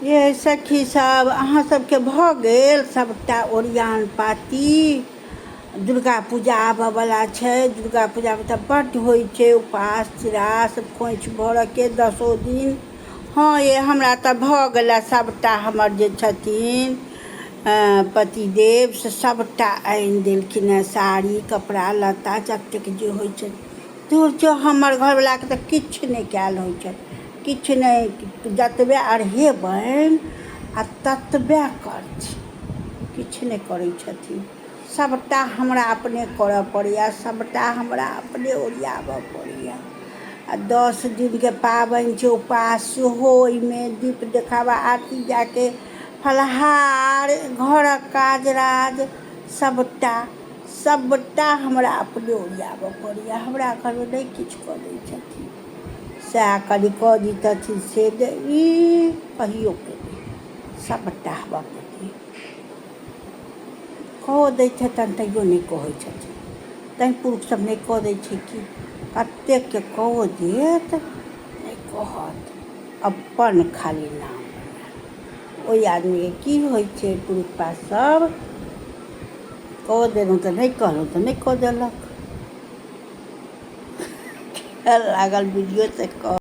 ये सखी सब अहाँ सबके भऽ गेल सबटा ओरियान पाती। दुर्गा पूजा आबऽवला छै। दुर्गा पूजामे तऽ बड्ड होइ छै उपास तिरास, खोँइछ भरऽके दसो दिन। हँ ये, हमरा तऽ भऽ गेला सबटा। हमर जे छथिन पतिदेव से सबटा आनि देलखिन हेँ, साड़ी कपड़ा लत्ता जतेक जे होइ छै। दूर जो, हमर घरवलाके तऽ किछु नहि कयल होइ छनि, किछु नहि। जतबे अढ़ेबनि आ ततबे करथिन, किछु नहि करै छथिन। सभटा हमरा अपने करऽ पड़ैए, सभटा हमरा अपने ओरियाबऽ पड़ैए। आ 10 दिनके पाबनि छै, उपास सेहो ओहिमे, दीप देखाबा, आरती जाके, फलाहार, घरक काज राज, सभटा सभटा हमरा अपने ओरियाबऽ पड़ैए। हमरा घरमे नहि किछु कऽ दै छथिन। सएह कनि कऽ दितथिन से ई कहियोके नहि, सभटा हम अपने कऽ दैत हेतनि, तैयो नहि कहै छथिन। तैँ पुरुषसभ नहि कऽ दै छै की कतेकके कऽ देत, नहि कहत, अपन खाली नाम बनायत। ओहि आदमीके की होइ छै? पुरुखपा सभ कऽ देलहुँ तऽ नहि कहलहुँ तऽ नहि कऽ देलक। लागल वीडियो से कह।